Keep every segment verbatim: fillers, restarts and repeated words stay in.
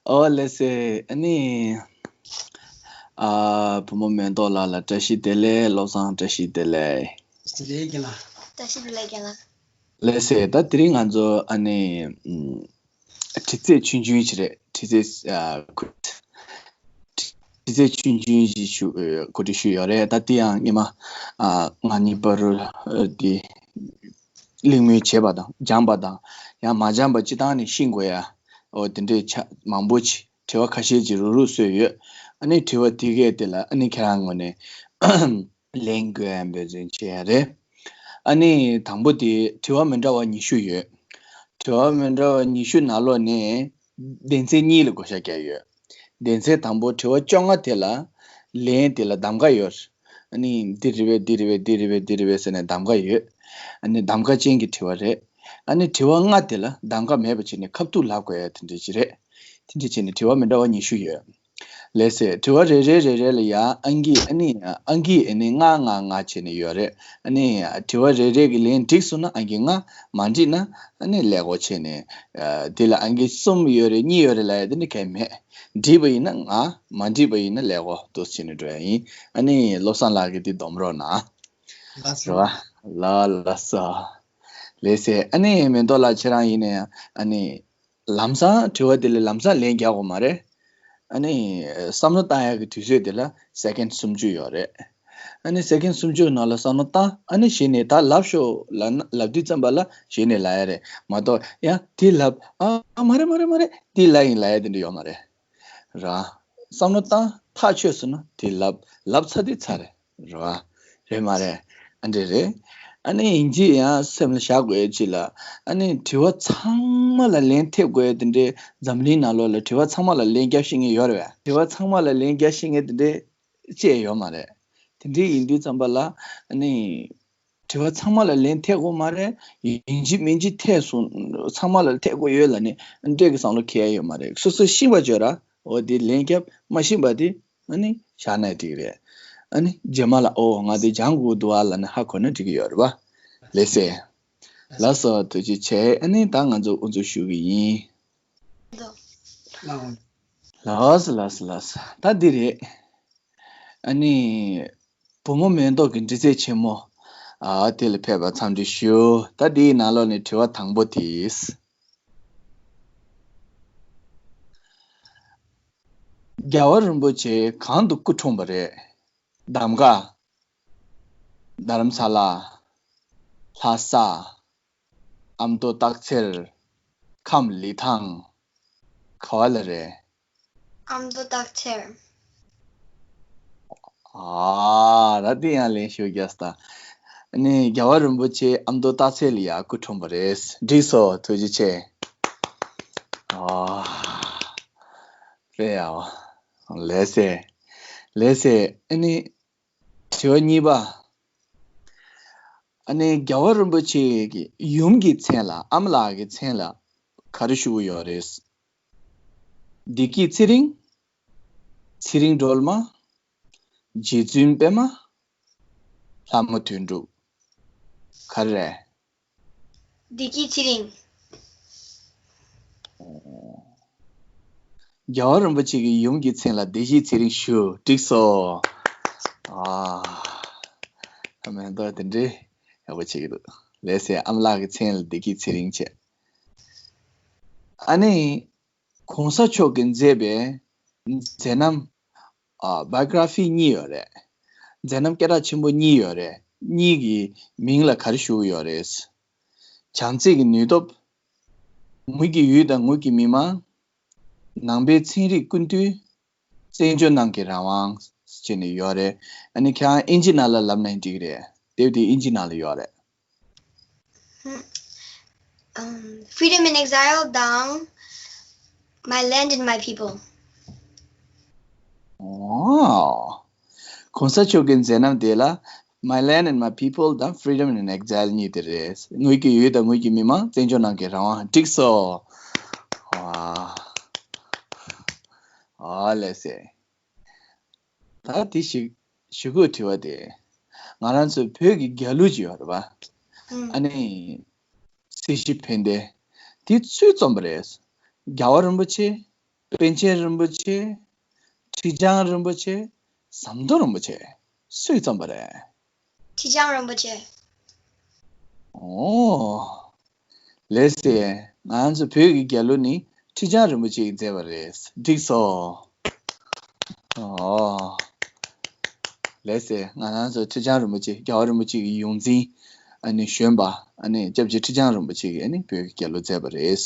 ཨོ་ལགས་སེ། ཨ་ནི། ཨ། བུ་མོ་མེ་ཏོག་ལགས་ལ་བཀྲ་ཤིས་བདེ་ལེགས། བློ་བཟང་བཀྲ་ཤིས་བདེ་ལེགས། བཀྲ་ཤིས་བདེ་ལེགས་རྒན་ལགས། བཀྲ་ཤིས་བདེ་ལེགས་རྒན་ལགས། ལགས་སེ། ད་དེ་རིང་ང་ཚོ་ཨ་ནི། ཨམ། དྲི་རྩད་ཆུང་ཆུང་ཞིག་རེད། དྲི་རྩད། ཨ། གོ། དྲི་རྩད་ཆུང་ཆུང་ཞིག་ཞུ། ཨ། གོ་སྒྲིག་ཞུས་ཡོད་རེད། ད་དེ་ཡང་སྔོན་མ། ཨ། ང་གཉིས་བར་དུ། ཨ། དེ་གླེང་མོལ་བྱས་པ་དང་། སྦྱངས་པ་དང་། ཡང་མ་སྦྱངས་པ་སྤྱིར་བཏང་ནས་ཤེས་དགོས་ཡ། ཨོ། དེ་འདྲའི་ཆ་མང་པོ་ཅིག་དྲི་བ་ཁ་ཤས་ཅིག་རུག་རུག་བཟོས་ཡོད། ཨ་ནི་དྲི་བ་དེ་གས་དེ་ལ་ཨ་ནི་ཁྱེད་རང་ངོས་ནས་ལན་དགོས་ཡ་འབད་བརྩོན་བྱེད་ཡ་རེད། ཨ་ནི་དང་པོ་དེ་དྲི་བ་མི་འདྲ་བ་ཉི་ཤུ་ཡོད། དྲི་བ་མི་འདྲ་བ་ཉི་ཤུ་ནང་ལོགས་ནས་སྡེ་ཚན་གཉིས་ལ་བགོ་བཤའ་བརྒྱབ་ཡོད། སྡེ་ཚན་དང་པོ་དྲི་བ་བཅོ་ལྔ་དེ་ལ་ལན་དེ་ལ་གདམ་ག་ཡོད། ཨ་ནི་འདི་རེད་པས། འདི་རེད་པས། འདི་རེད་པས། འདི་རེད་པས་ཟེར་ནས་གདམ་ག་ཡོད། ཨ་ནི་གདམ་ག་ཅན་གྱི་དྲི་བ་རེད། ཨ་ནི་དྲི་བ་ལྔ་དེ་ལ་གདམ་ག་མེད་པ་བྱས་ནས་ཁ་ཐུག་ལབ་དགོས་ཡ་དེ་འདྲ་ཅིག་རེད། དེ་འདྲ་བྱས་ནས་དྲི་བ་མི་འདྲ་བ་ཉི་ཤུ་ཡོད། ལགས་སེ། དྲི་བ་རེ་རེ་རེ་རེ་ལ་ཡ་ཨང་ཀི། ཨ་ནི་ཨང་ཀི་ཨ་ནི་ལྔ་ལྔ་ལྔ་བྱས་ནས་ཡོད་རེད། ཨ་ནི་དྲི་བ་རེ་རེ་གི་ལན་འགྲིག་སོང་ན་ཨང་ཀི་ལྔ། མ་འགྲིག་ན་ཨ་ནི་ཀླད་ཀོར་བྱས་ནས། ཨ། དེ་ལ་ཨང་ཀི་གསུམ་ཡོད་རེད། གཉིས་ཡོད་རེད་ལབ་ཡ་དེ་འདྲ་གང་ཡང་མེད། འགྲིག་པ་ཡིན་ན་ལྔ། མ་འགྲིག་པ་ཡིན་ན་ཀླད་ཀོར་འདུག་སེ་བྱས་ནས་འགྲོ་ཡ་ཡིན། ཨ་ནི་བློ་བཟང་ལགས་ཀྱིས་འདི་སྡོམ་རོགས་གནང་། ལགས་སོ། རེད་པ། ལགས། ལགས་སོ། ལགས་སེ། ཨ་ནི་མེ་ཏོག་ལགས་ཁྱེད་རང་ཡིན་ན་ཡང་ཨ་ནི། ལམ་སང་དྲི་བ་དེ་ལ་ལམ་སང་ལན་རྒྱག་དགོས་མ་རེད། ཨ་ནི་བསམ་བློ་བཏང་ཡག་གི་དུས་ཚོད་དེ་ལ་སེ་ཀེན་སུམ་ཅུ་ཡོད་རེད། ཨ་ནི་སེ་ཀེན་སུམ་ཅུ་ནང་ལ་བསམ་བློ་བཏང་། ཨ་ནི་གཞི་ནས་ད་ལབ་ཤོག་ལབ་ན། ལབ་དུས་ཙམ་པ་ལ་གཞི་ནས་ལབ་ཡ་རེད་མ་གཏོགས། ཡང་དེ་ལབ། ཨ། མ་རེད། མ་རེད། མ་རེད། དེ་ལབ་ཡིན་ལབ་ཡ་དེ་འདྲ་ཡོད་མ་རེད། ར། བསམ་བློ་བཏང་། ཐག་ཆོད་སོང་ན་དེ་ལབ། ལབ་ཚར་དུས་ཚར་རེད། རེད་པ། རེད་མ་རེད། ཨ་འདྲ་རེད། ཨ་ནི་ཡིན་གཅིག་ཡང་སེམས་ལ་བཞག་དགོས་ཡ་ཅིག་ལ། ཨ་ནི་དྲི་བ་ཚང་མ་ལ་ལན་ཐེབས་དགོས་ཡ་དེ་འདྲའི་འཛམ་གླིང་ནང་ལོགས་ལ་དྲི་བ་ཚང་མ་ལ་ལན་རྒྱག་ཤེས་མཁན་ཡོད་རེད་པས། དྲི་བ་ཚང་མ་ལ་ལན་རྒྱག་ཤེས་མཁན་དེ་འདྲའི་ཅིག་ཡོད་མ་རེད། དེ་འདྲའི་ཡིན་དུས་ཙམ་པ་ལ་ཨ་ནི། དྲི་བ་ཚང་མ་ལ་ལན་ཐེབས་དགོས་མ་རེད། ཡིན་གཅིག་མིན་གཅིག་ཐེབས་སོང་། ཚང་མ་ལ་ཐེབས་དགོས་ཡོད་ལབ་ནས་འདྲེ་གི་བསམ་བློ་འཁྱེར་ཡ་ཡོད་མ་རེད། སོ་སོས་ཤེས་པ་བྱོས་ར། འོ་དེ་ལན་རྒྱབ། མ་ཤེས་པ་དེ་ཨ་ནི་བཞག་ན་འགྲིག་རེད། ཨ་ནི་རྗེས་མ་ལ་ཨོ་ང་དེ་སྦྱང་དགོས་འདུག་ཨ་ལབ་ནས་ཧ་གོ་ན་འགྲིག་གི་ཡོད་རེད་པ། ལགས་སེ། ལགས་སོ། ཐུགས་རྗེ་ཆེ། ཨ་ནི་ད་ང་ཚོ་དབུ་འཛུགས་ཞུ་གི་ཡིན། ལགས་སོ། ལགས་སོ། ལགས་སོ། ད་འདི་རེད། ཨ་ནི། བུ་མོ་མེ་ཏོག་གི་འདྲི་རྩད་ཆེན་མོ། ཨ། དེ་ལ་ཕེབས་པར་འཚམས་འདྲི་ཞུ། ད་འདིའི་ནང་ལོགས་ནས་དྲི་བ་དང་པོ་དེ། རྒྱལ་བ་རིན་པོ་ཆེ་གང་དུ་སྐུ་འཁྲུངས་པ་རེད། གདམ་ག་རྡ་རམ་ས་ལ། ལྷ་ས། ཨ་མདོ་སྟག་འཚེར། ཁམས་ལི་ཐང་། ག་བ་ལ་རེད། ཨ་མདོ་སྟག་འཚེར། ཨ། ར། དེ་ཡང་ལན་ཤོད་རྒྱག་སྟ། ཨ་ནི་རྒྱལ་བ་རིན་པོ་ཆེ་ཨ་མདོ་སྟག་འཚེར་ལ་ཡ་སྐུ་འཁྲུངས་པ་རེད། འགྲིག་སོང་། ཐུགས་རྗེ་ཆེ། ཨ། རེད་ཡ། ལགས་སེ། ལགས་སེ། ཨ་ནི། དྲི་བ་གཉིས་པ། ཨ་ནི་རྒྱལ་བ་རིན་པོ་ཆེ་གི་ཡུམ་གྱི་མཚན་ལ། ཨ་མ་ལགས་ཀྱི་མཚན་ལ་ག་རེ་ཞུ་གི་ཡོད་རེད། བདེ་སྐྱིད་ཚེ་རིང་། ཚེ་རིང་སྒྲོལ་མ། རྗེ་བཙུན་པད་མ། ལྷ་མོ་དོན་གྲུབ། ག་རེ་རེད། བདེ་སྐྱིད་ཚེ་རིང་། རྒྱལ་བ་རིན་པོ་ཆེ་གི་ཡུམ་གྱི་མཚན་ལ་བདེ་སྐྱིད་ཚེ་རིང་ཞུ། འགྲིག་སོང་། ཨ། ཨ་མ་ལགས་དེ་འདྲའི་ཡག་པོ་བྱེད་ཀྱི་འདུག་ལགས་སེ། ཨ་མ་ལགས་ཀྱི་མཚན་ལ་བདེ་སྐྱིད་ཚེ་རིང་བྱས། ཨ་ནི། གོང་ས་མཆོག་གིས་མཛད་པའི་མཛད་རྣམ། ཨ། བའི་ཡོ་གྷི་ར་ཕི་གཉིས་ཡོད་རེད། མཛད་རྣམ་སྐད་གྲགས་ཆེན་པོ་གཉིས་ཡོད་རེད། གཉིས་ཀྱི་མིང་ལ་ག་རེ་ཞུ་གི་ཡོད་རེད། བྱམས་བརྩེ་གི་ནུས་སྟོབས། ངུས་ཀྱི་ཡུལ་དང་ངུས་ཀྱི་མི་མང་། ནང་པའི་ཚན་རིག་ཀུན་བཏུས། བཙན་བྱོལ་ནང་གི་རང་དབང་། ཟེར་ནས་ཡོད་རེད། ཨ་ནི་ཁྱེད་རང་ཨིན་ཇི་ནང་ལ་ལབ་ན་འགྲིག་གི་རེད། དེབ་དེ་ཨིན་ཇི་ནང་ལ་ཡོད་རེད། ཧུམ། ཨམ། Freedom in Exile དང་My Land and My People། ཨོ། གོང་ས་མཆོག་གི་མཛད་རྣམ་དེ་ལ་My Land and My People དང་Freedom in Exile གཉིས་དེ་རེད། ངུས་ཀྱི་ཡུལ་དང་ངུས་ཀྱི་མི་མང་། བཙན་བྱོལ་ནང་གི་རང་དབང་། འགྲིག་སོང་། ཨ། ཨ་ལས་སེ། ད་དེ་ཞིག་ཞུ་དགོས་དྲི་བ་དེ། ང་རང་ཚོའི་བོད་ཀྱི་རྒྱལ་གླུ་ཅིག་ཡོད་རེད་པ། ཨ་ནི། སྲིད་ཞི་ཕན་བདེ། དེ་སུས་རྩོམ་པ་རེད། རྒྱལ་བ་རིན་པོ་ཆེ། པཎ་ཆེན་རིན་པོ་ཆེ། ཁྲི་བྱང་རིན་པོ་ཆེ། ཟམ་གདོང་རིན་པོ་ཆེ། སུས་བརྩམས་པ་རེད། ཁྲི་བྱང་རིན་པོ་ཆེ། ཨོ། ལགས་སེ། ང་ཚོ་བོད་ཀྱི་རྒྱལ་གླུ་ནི་ཁྲི་བྱང་རིན་པོ་ཆེ་ཡིས་མཛད་པ་རེད། འགྲིག་སོ། ཨོ། ལགས་སེ། ང་རང་ཚོ་ཁྲི་བྱང་རིན་པོ་ཆེ། རྒྱལ་བ་རིན་པོ་ཆེ་གི་ཡོངས་འཛིན། ཨ་ནི་གཞོན་པ། ཨ་ནི་སྐྱབས་རྗེ་ཁྲི་བྱང་རིན་པོ་ཆེ་གིས་ཨ་ནི་བོད་ཀྱི་རྒྱལ་གླུ་མཛད་པ་རེད།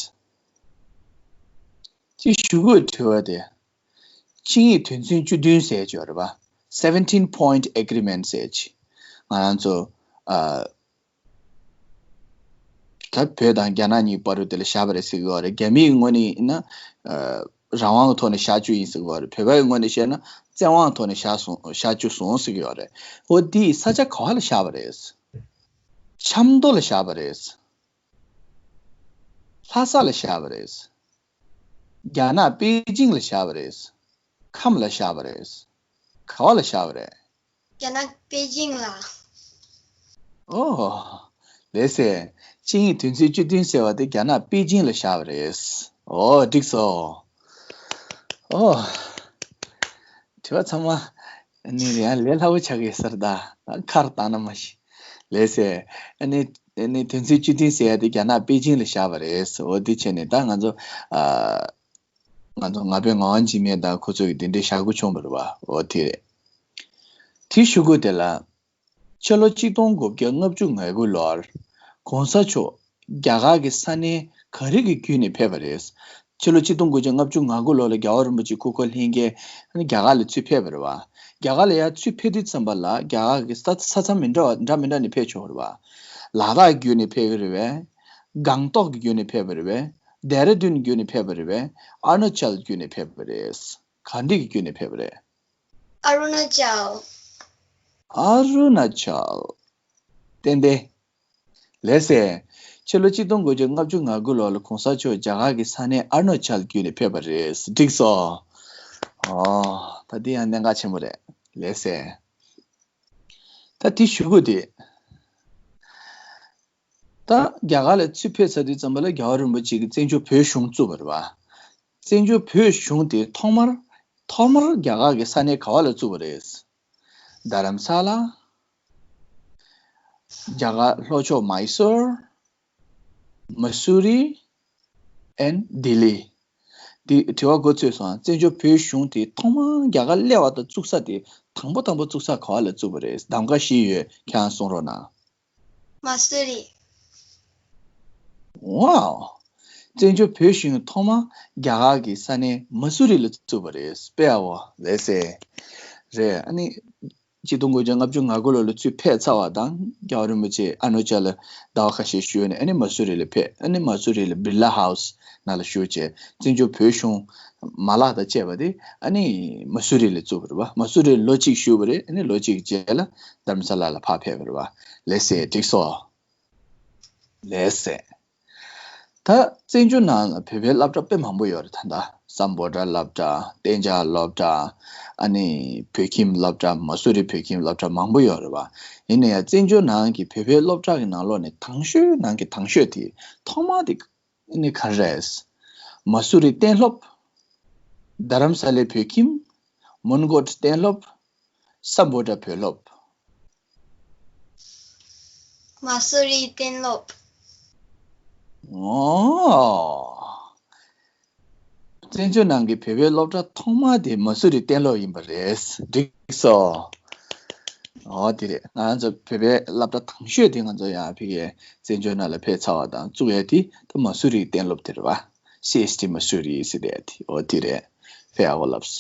ཅིག་ཞུ་དགོས་དྲི་བ་དེ། ཆིངས་ཡིག་དོན་ཚན་བཅུ་བདུན་ཟེར་གྱི་ཡོད་རེད་པ། Seventeen Point Agreement ཟེར་གྱི། ང་རང་ཚོ་ཨ། ད་བོད་དང་རྒྱ་ནག་གཉིས་བར་དུ་དེ་ལ་བཞག་པ་རེད་ཟེར་གྱི་ཡོད་རེད། རྒྱ་མིའི་ངོས་ནས་ཡིན་ན་ཨ། རང་དབང་གི་ཐོག་ནས་བཞག་རྒྱུ་ཡིན་ཟེར་གྱི་ཡོད་རེད། བོད་པའི་ངོས་ནས་བཤད་ན་བཙན་དབང་གི་ཐོག་ནས་བཞག་སོང་། བཞག་རྒྱུ་སོང་ཟེར་གྱི་ཡོད་རེད། འོ་དེ་ས་ཆ་ག་བ་ལ་བཞག་པ་རེད། ཆབ་མདོ་ལ་བཞག་པ་རེད། ལྷ་ས་ལ་བཞག་པ་རེད། རྒྱ་ནག་པེ་ཅིང་ལ་བཞག་པ་རེད། ཁམས་ལ་བཞག་པ་རེད། ག་བ་ལ་བཞག་པ་རེད། རྒྱ་ནག་པེ་ཅིང་ལ། ཨོ། ལགས་སེ། ཆིངས་ཡིག་དོན་ཚན་བཅུ་བདུན་ཟེར་བ་དེ་རྒྱ་ནག་པེ་ཅིང་ལ་བཞག་པ་རེད། ཨོ། འགྲིག་སོང་། ཨོ། དྲི་བ་ཚང་མ་ནི་ཡང་ལས་སླ་པོ་ཆགས་ཀྱི་ཡོད་ས་རེད་ད། ཁར་བཏང་ན་མ་གཞི། ལགས་སེ། ཨ་ནི་ཨ་ནི་དོན་ཚན་བཅུ་བདུན་ཟེར་ཡ་དེ་རྒྱ་ནག་པེ་ཅིང་ལ་བཞག་པ་རེད། འོ་དེ་བྱས་ནས་ད་ང་ཚོ་ཨ། ང་ཚོ་ང་ཕོད་ངག་དབང་འཇིགས་མེད་དང་ཁོ་ཚོ་གི་དེ་འདྲའི་བཞག་དགོས་བྱུང་བ་རེད་པ། འོ་དེ་རེད། དེ་ཞུ་དགོས་དེ་ལ། ཕྱི་ལོ་གཅིག་སྟོང་དགུ་བརྒྱ་ལྔ་བཅུ་ང་དགུ་ལོར་གོང་ས་མཆོག་རྒྱ་གར་གྱི་ས་གནས་ག་རེ་གི་བརྒྱུད་ནས་ཕེབས་པ་རེད། ཕྱི་ལོ་གཅིག་སྟོང་དགུ་བརྒྱ་ལྔ་བཅུ་ང་དགུ་ལོ་ལ་རྒྱལ་བ་རིན་པོ་ཆེ་སྐུ་འཁོར་ལྷན་རྒྱས་རྒྱ་གར་ལ་ཚུར་ཕེབས་པ་རེད་པ། རྒྱ་གར་ལ་ཡར་ཚུར་ཕེབས་དུས་ཙམ་པ་ལ་རྒྱ་གར་གྱི་ས་ས་མཚམས་མི་འདྲ་བ་འདྲ་མི་འདྲ་ནས་ཕེབས་ཆོག་རེད་པ། ལ་དྭགས་བརྒྱུད་ནས་ཕེབས་ཀྱི་རེད་པས། སྒང་ཏོག་གི་བརྒྱུད་ནས་ཕེབས་པ་རེད་པས། ལྡེ་ར་ལྡུན་བརྒྱུད་ནས་ཕེབས་པ་རེད་པས། ཨ་རུ་ན་ཅལ་བརྒྱུད་ནས་ཕེབས་པ་རེད། ག་འདྲ་གི་བརྒྱུད་ནས་ཕེབས་པ་རེད། ཨ་རུ་ན་ཅལ། ཨ་རུ་ན་ཅལ། ཏན་ཏན། ལགས་སེ། ཕྱི་ལོ་གཅིག་སྟོང་དགུ་བརྒྱ་ལྔ་བཅུ་ང་དགུ་ལོ་ལ་གོང་ས་མཆོག་རྒྱ་གར་གྱི་ས་གནས་ཨ་རུ་ན་ཅལ་བརྒྱུད་ནས་ཕེབས་པ་རེད། འགྲིག་སོང་། ཨོ། ད་འདི་ཡང་གནད་འགག་ཆེན་པོ་རེད། ལགས་སེ། ད་དེ་ཞུ་དགོས་དེ། ད་རྒྱ་གར་ལ་ཚུར་ཕེབས་ཚར་དུས་ཙམ་པ་ལ་རྒྱལ་བ་རིན་པོ་ཆེ་གིས་བཙན་བྱོལ་བོད་གཞུང་བཙུགས་པ་རེད་པ། བཙན་བྱོལ་བོད་གཞུང་དེ་ཐོག་མར་ཐོག་མར་རྒྱ་གར་གྱི་ས་གནས་ག་བ་ལ་བཙུགས་པ་རེད། རྡ་རམ་ས་ལ། རྒྱ་གར་ལྷོ་ཕྱོགས་མཱི་སོར། མ་སུ་རི། ཨེན་ལྡི་ལི། འདི་དྲི་བ་འགོ་ཚུགས་སོང་། བཙན་བྱོལ་བོད་གཞུང་དེ་ཐོག་མར་རྒྱ་གར་སླེབས་པ་དང་བཙུགས་ས་དེ་དང་པོ་དང་པོ་བཙུགས་ས་ག་བ་ལ་བཙུགས་པ་རེད། གདམ་ག་བཞི་ཡོད། ཁྱེད་རང་གསུང་རོགས་གནང་། མ་སུ་རི། ཝའོ། བཙན་བྱོལ་བོད་གཞུང་ཐོག་མ་རྒྱ་གར་གྱི་ས་གནས་མ་སུ་རི་ལ་བཙུགས་པ་རེད། དཔེ་ཡག་པོ། ལགས་སེ། རེད། ཨ་ནི། གཅིག་སྟོང་དགུ་བརྒྱ་ལྔ་བཅུ་ང་དགུ་ལོ་ལ་ཚུར་ཕེབས་ཚར་བ་དང་རྒྱལ་བ་རིན་པོ་ཆེ་ཨ་རུ་ན་ཅལ་ལ་ཟླ་བ་ཁ་ཤས་བཞུགས་ནས་ཨ་ནི་མ་སུ་རི་ལ་ཕེབས། ཨ་ནི་མ་སུ་རི་ལ་བིར་ལ་ཧའུ་སི་ནང་ལ་བཞུགས་བྱས་བཙན་བྱོལ་བོད་གཞུང་མ་ལག་དང་བཅས་པ་དེ་ཨ་ནི་མ་སུ་རི་ལ་བཙུགས་པ་རེད་པ། མ་སུ་རི་ལ་ལོ་གཅིག་བཞུགས་པ་རེད། ཨ་ནི་ལོ་གཅིག་རྗེས་ལ་རྡ་རམ་ས་ལ་ལ་ཕར་ཕེབས་པ་རེད་པ། ལགས་སེ། འགྲིག་སོང་། ལགས་སེ། ད་བཙན་བྱོལ་ནང་ལ་བོད་པའི་སློབ་གྲྭ་དཔེ་མང་པོ་ཡོད་རེད། ད་ལྟ་སམ་བྷོ་ཊ་སློབ་གྲྭ། གཏན་འཇགས་སློབ་གྲྭ། ཨ་ནི་བོད་ཁྱིམ་སློབ་གྲྭ། མ་སུ་རི་བོད་ཁྱིམ་སློབ་གྲྭ་མང་པོ་ཡོད་རེད་པ། ཡིན་ན་ཡང་བཙན་བྱོལ་ནང་གི་བོད་པའི་སློབ་གྲྭ་གི་ནང་ལོགས་ནས་དང་ཤོས་ནང་གི་དང་ཤོས་དེ་ཐོག་མ་དེ་ཨ་ནི་ག་རེ་རེད། མ་སུ་རི་གཏན་སློབ། རྡ་རམ་ས་ལའི་བོད་ཁྱིམ། མོན་གྷོ་གཏན་སློབ། སམ་བྷོ་ཊ་བོད་སློབ། མ་སུ་རི་གཏན་སློབ། ཨོ། བཙན་བྱོལ་ནང་གི་བོད་པའི་སློབ་གྲྭ་ཐོག་མ་དེ་མ་སུ་རི་གཏན་སློབ་ཡིན་པ་རེད། འགྲིག་སོང་། ཨོ་དེ་རེད། ང་ཚོ་བོད་པའི་སློབ་གྲྭ་དང་ཤོས་དེ་ང་ཚོ་ཡང་ཕ་གིའི་བཙན་བྱོལ་ནང་ལ་ཕེབས་ཚར་བ་དང་བཙུགས་ཡས་དེ་ད་མ་སུ་རི་གཏན་སློབ་དེ་རེད་པ། སི་ཨེས་ཊི་མ་སུ་རི་ཟེར་དེ་ཡ་དེ། ཨོ་དེ་རེད། ཕེ་ཨ་བོ་ལབས།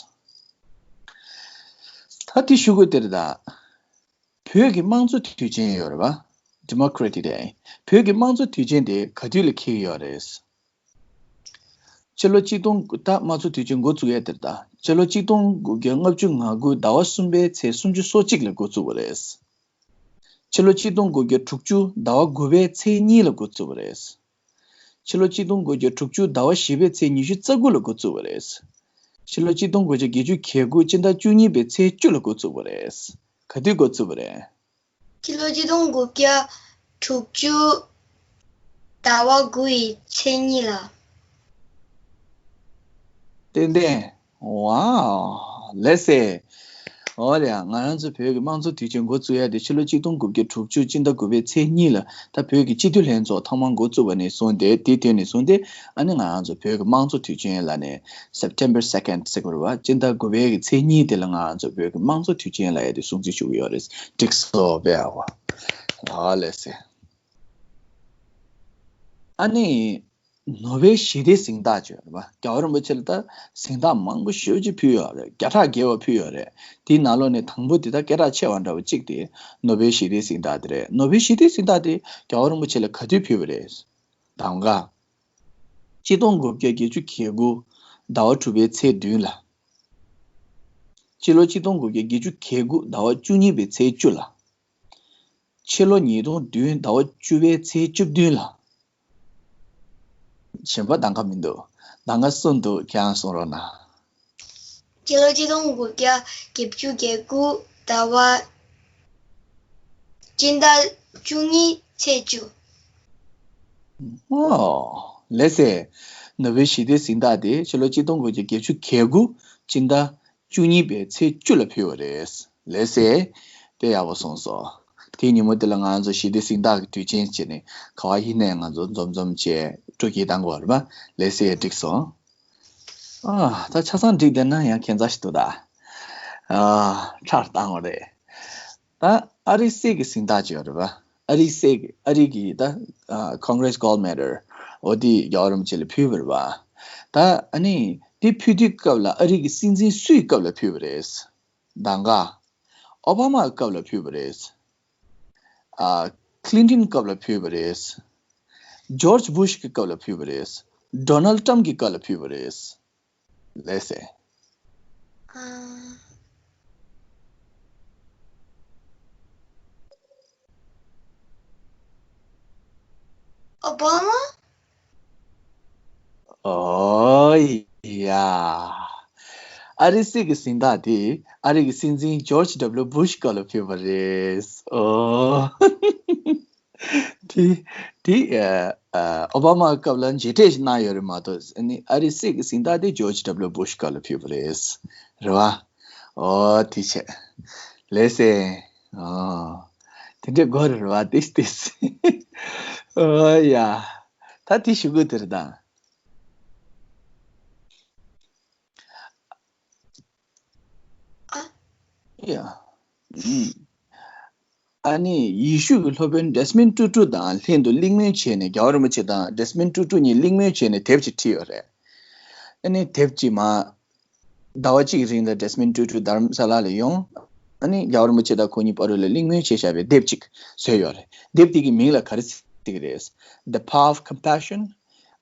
ད་དེ་ཞུ་དགོས་དེ་རེད་ད། བོད་ཀྱི་དམངས་གཙོ་དུས་ཆེན་ཡོད་རེད་པ། Democracy Day། བོད་ཀྱི་དམངས་གཙོ་དུས་ཆེན་དེ་ག་དུས་ལ་འཁེལ་གྱི་ཡོད་རེད། ཕྱི་ལོ་གཅིག་སྟོང་། ད་དམངས་གཙོ་དུས་ཆེན་འགོ་བཙུགས་ཡས་དེ་རེད་ད། ཕྱི་ལོ་གཅིག་སྟོང་དགུ་བརྒྱ་ལྔ་བཅུ་ང་དགུ་ཟླ་བ་གསུམ་པའི་ཚེས་སུམ་ཅུ་སོ་གཅིག་ལ་འགོ་བཙུགས་པ་རེད། ཕྱི་ལོ་གཅིག་སྟོང་དགུ་བརྒྱ་དྲུག་ཅུ་ཟླ་བ་དགུ་པའི་ཚེས་གཉིས་ལ་འགོ་བཙུགས་པ་རེད། ཕྱི་ལོ་གཅིག་སྟོང་དགུ་བརྒྱ་དྲུག་ཅུ་ཟླ་བ་བཞི་པའི་ཚེས་ཉི་ཤུ་རྩ་དགུ་ལ་འགོ་བཙུགས་པ་རེད། ཕྱི་ལོ་གཅིག་སྟོང་དགུ་བརྒྱ་བརྒྱད་ཅུ་གྱ་དགུ་སྤྱི་ཟླ་བཅུ་གཉིས་པའི་ཚེས་བཅུ་ལ་འགོ་བཙུགས་པ་རེད། ག་དུས་འགོ་བཙུགས་པ་རེད། ཕྱི་ལོ་གཅིག་སྟོང་དགུ་བརྒྱ་དྲུག་ཅུ་ཟླ་བ་དགུ་ཡི་ཚེས་གཉིས་ལ། ཏན་ཏན། ཝའོ། ལེགས་སེ། འོ་ལེ། ང་རང་ཚོ་བོད་ཀྱི་དམངས་གཙོ་དུས་ཆེན་འགོ་བཙུགས་ཡ་དེ་ཕྱི་ལོ་གཅིག་སྟོང་དགུ་བརྒྱ་དྲུག་ཅུ་སྤྱི་ཟླ་དགུ་པའི་ཚེས་གཉིས་ལ་ད་བོད་ཀྱི་སྤྱི་འཐུས་ལྷན་ཚོགས་ཐེངས་མ་འགོ་བཙུགས་པ་ནས་བཟུང་སྟེ། དེའི་དུས་ནས་བཟུང་སྟེ་ཨ་ནི་ང་རང་ཚོ་བོད་ཀྱི་དམངས་གཙོ་དུས་ཆེན་ལབ་ནས། September second ཟེར་དགོས་རེད་བ། སྤྱི་ཟླ་དགུ་པའི་གི་ཚེས་གཉིས་དེ་ལ་ང་རང་ཚོ་བོད་ཀྱི་དམངས་གཙོ་དུས་ཆེན་ལབ་ཡ་དེ་སྲུང་བརྩི་ཞུ་གི་ཡོད་རེད། འགྲིག་སོང་བས་ཨ། ལེགས་སེ། ཨ་ནི། ནོ་བེལ་ཞི་བདེའི་གཟེངས་རྟགས་ཅིག་ཡོད་རེད་པ། རྒྱལ་བ་རིན་པོ་ཆེ་ལ་ད་གཟེངས་རྟགས་མང་པོ་ཞེ་པོ་ཅིག་ཕུལ་ཡོད་རེད། བརྒྱ་ཕྲག་བརྒལ་བ་ཕུལ་ཡོད་རེད། དེའི་ནང་ལོགས་ནས་དང་པོ་དེ་ད་སྐད་གྲགས་ཆེ་བ་འདྲ་བོ་གཅིག་དེ་ནོ་བེལ་ཞི་བདེའི་གཟེངས་རྟགས་དེ་རེད། ནོ་བེལ་ཞི་བདེའི་གཟེངས་རྟགས་དེ་རྒྱལ་བ་རིན་པོ་ཆེ་ལ་ག་དུས་ཕུལ་བ་རེད། དང་ག་གཅིག་སྟོང་དགུ་བརྒྱ་བརྒྱད་ཅུ་གྱ་དགུ་ཟླ་བ་དྲུག་པའི་ཚེས་བདུན་ལ། སྤྱི་ལོ་གཅིག་སྟོང་དགུ་བརྒྱ་བརྒྱད་ཅུ་གྱ་དགུ་ཟླ་བ་བཅུ་གཉིས་པའི་ཚེས་བཅུ་ལ། ཕྱི་ལོ་ཉིས་སྟོང་བདུན་ཟླ་བ་བཅུ་པའི་ཚེས་བཅུ་བདུན་ལ། གཞན་པ་གདམ་ག་མི་འདུག་གདམ་ག་གསུམ་འདུག་ཁྱེད་རང་གསུང་རོགས་གནང་། སྤྱི་ལོ་གཅིག་སྟོང་དགུ་བརྒྱ་བརྒྱད་ཅུ་གྱ་དགུ་ཟླ་བ། སྤྱི་ཟླ་བཅུ་གཉིས་ཚེས་བཅུ། ཨོ། ལེགས་སེ། ནོ་བེལ་ཞི་བདེའི་གཟེངས་རྟགས་དེ་ཕྱི་ལོ་གཅིག་སྟོང་དགུ་བརྒྱ་བརྒྱད་ཅུ་གྱ་དགུ་སྤྱི་ཟླ་བཅུ་གཉིས་པའི་ཚེས་བཅུ་ལ་ཕུལ་བ་རེད། ལེགས་སེ། དཔེ་ཡག་པོ་གསུངས་སོང་། དེའི་ཉིན་མོ་དེ་ལ་ང་ཚོ་ཞི་བདེ་གཟེངས་རྟགས་ཀྱི་དུས་ཆེན་བྱས་ནས་ག་བ་ཡིན་ནའི་ང་ཚོ་འཛོམས་འཛོམས་བྱས་སྤྲོ་སྐྱིད་བཏང་དགོས་རེད་པ། ལེགས་སེ། འགྲིག་སོང་། ཨ། ད་ཆ་ཚང་འགྲིག་བསྡད་ན་ཡང་ཁྱད་མཚར་ཞིག་འདུག་ད། ཨ། ཁྲག་བཏང་བ་རེད། ད་ཨ་རིའི་སྲིད་ཀྱི་གཟེངས་རྟགས་ཅིག་ཡོད་རེད་པ། ཨ་རིའི་སྲིད་ཀྱི། ཨ་རི་གི་ད། ཨ། Congress Gold Medal། འོ་དེ་རྒྱལ་བ་རིན་པོ་ཆེ་ལ་ཕུལ་བ་རེད་པ། ད་ཨ་ནི་དེ་ཕུལ་དུས་སྐབས་ལ་ཨ་རི་གི་སྲིད་འཛིན་སུའི་སྐབས་ལ་ཕུལ་བ་རེད། དང་ག་ཨོ་བྷ་མ་སྐབས་ལ་ཕུལ་བ་རེད། ཨ། ཀླིན་ཏོན་སྐབས་ལ་ཕུལ་བ་རེད། ཇོརྗ་བུཤ་གི་སྐབས་ལ་ཕུལ་བ་རེད། ཌོ་ནལ་ཏྲམ་གྱི་སྐབས་ལ་ཕུལ་བ་རེད། ལེགས་སེ། ཨ། ཨོ་བྷ་མ། ཨོ་ཡ། ཨ་རིའི་སྲིད་ཀྱི་གཟེངས་རྟགས་དེ་ཨ་རི་གི་སྲིད་འཛིན་ཇོརྗ་ཌབ་ལིའུ་བུཤ་སྐབས་ལ་ཕུལ་བ་རེད། ཨོ། དེ་དེ་ཨ་ཨ་ཨོ་བྷ་མ་སྐབས་ལ་མཇལ་འཕྲད་ཞིག་གནང་ཡོད་རེད་མ་གཏོགས། ཨ་ནི་ཨ་རིའི་སྲིད་ཀྱི་གཟེངས་རྟགས་དེ་ཇོརྗ་ཌབ་ལིའུ་བུཤ་སྐབས་ལ་ཕུལ་བ་རེད། རེད་བ། ཨོ་དེ་བྱས། ལེགས་སེ། ཨོ། དེ་འདྲའི་དགོས་རེད་བ། ཏིས་ཏིས། ཨོ་ཡ། ད་དེ་ཞུ་དགོས་དེ་རེད་ད། ཨ། ཡ། ཨུམ། ཨ་ནི་ཡེ་ཤུ་གི་སློབ་དཔོན་ཌེ་སི་མོན་ཊུ་ཊུ་དང་ལྷན་དུ་གླེང་མོལ་བྱས་ནས། རྒྱལ་བ་རིན་པོ་ཆེ་དང་ཌེ་སི་མོན་ཊུ་ཊུ་གཉིས་གླེང་མོལ་བྱས་ནས་དེབ་ཅིག་བྲིས་ཡོད་རེད། ཨ་ནི་དེབ་ཅིག་མ། ཟླ་བ་གཅིག་རིང་ལ་ཌེ་སི་མོན་ཊུ་ཊུ་དྷརམ་ས་ལ་ལ་ཡོང་། ཨ་ནི་རྒྱལ་བ་རིན་པོ་ཆེ་དང་ཁོ་གཉིས་བར་ལ་གླེང་མོལ་བྱས་བཞག་པའི་དེབ་ཅིག་བཟོས་ཡོད་རེད། དེབ་དེ་གི་མིང་ལ་ག་རེ་ཟེར་གི་རེད། The Power of Compassion,